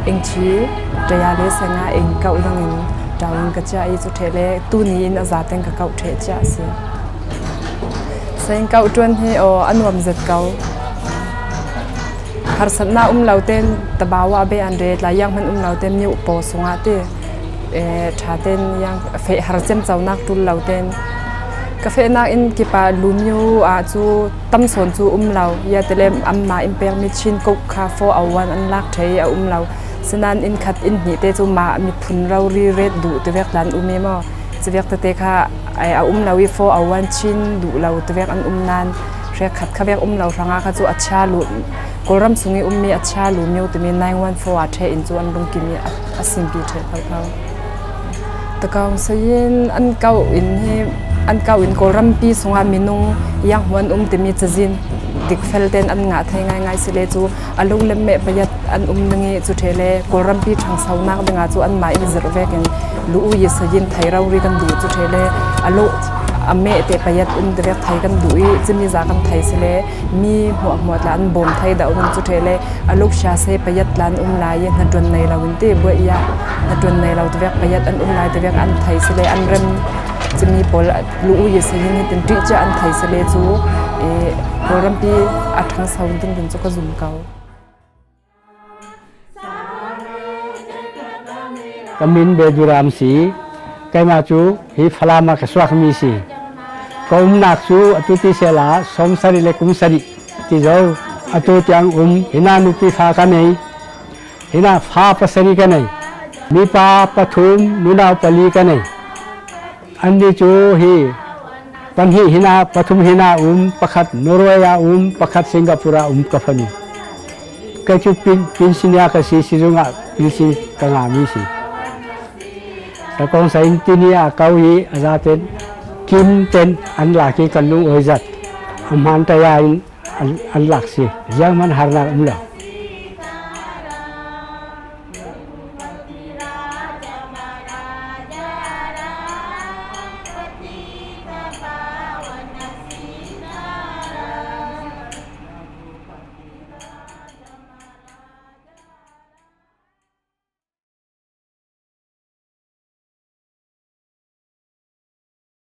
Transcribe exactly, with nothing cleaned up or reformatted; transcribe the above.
Eng ci, taya le senga eng kauh dangin daungin ka ciah i cu theh le tuni in a zateng ka kauh theh ciah a si. Sa in kauh tuan hi aw a nuam zet ko. Harsatna um lo ten tabau ah bei an ret lai yang hman um lo ten miuh paw sungah ti, eh, tha ten yang feh har ciamco nak tul lo ten ka fehnak in kipah lumio ah cu tamsawn cu um lo. Ia tele anmah in pek mi chin kok kha four oh one an lak thei a um lo. Sinan inn khat inn hnih te cu mah miphun rori ret duh tivek tlan um i maw? Civek tete kha a um lo i four oh one chin duh lo tivek an um nan, hrekkhat kha vek um lo hrangah kha cu a chia lu, Kawlram sung i ummi a chia lu mio timi nine one four a theh in cu an lungkim i a, a simpi theh kho kho. Takaung sayin an kauh in hi, an kauh in Kawlrampi sungah minung yang hmuan um timi cazin dikfel ten an ngah thei ngaingai si le cu a lo lem meh payat an um ning i cu theh le Kawlrampi thangsonak dingah cu anmah in zirh vekin lu u i sayin thei rori kan duh cu theh le a lo a meh te payat um tivek thei kan duh i cimi za kan thei si le mi hmuahhmuah tla an bawm thei dah um cu theh le a lo sia se payat tla an um lai i hnaṭuan nei lo in ti buai i ah hnaṭuan nei lo tivek payat an um lai tivek an thei si le an rem cimi pawl lu u i sayin hitin ṭih ciah an thei si le cu i Kawlrampi a thangso ding ding cu ka zum ko. Ka min Beduram si, keimah cu hi Falam ah ka suakmi si. Ka umnak cu atu ti sehla sawmsarih le kum sarih ti zo. Atu tiang um, hina nupi fa ka nei, hina fa pasarih ka nei, mipa pathum, nunau pali ka nei. Anni cu hi pahnih hina, pathum hina um, pakhat Norway ah um, pakhat Singapore ah um ka fanu. Kei cu pin, pinsinia ka si, sizungah pinsin ka ngahmi si. Ka kongsa in tini a kau hi a zaten kim ten an lak hi kan lung oi zat. A hman taya in an, an lak si. Ziang man harnak um lo.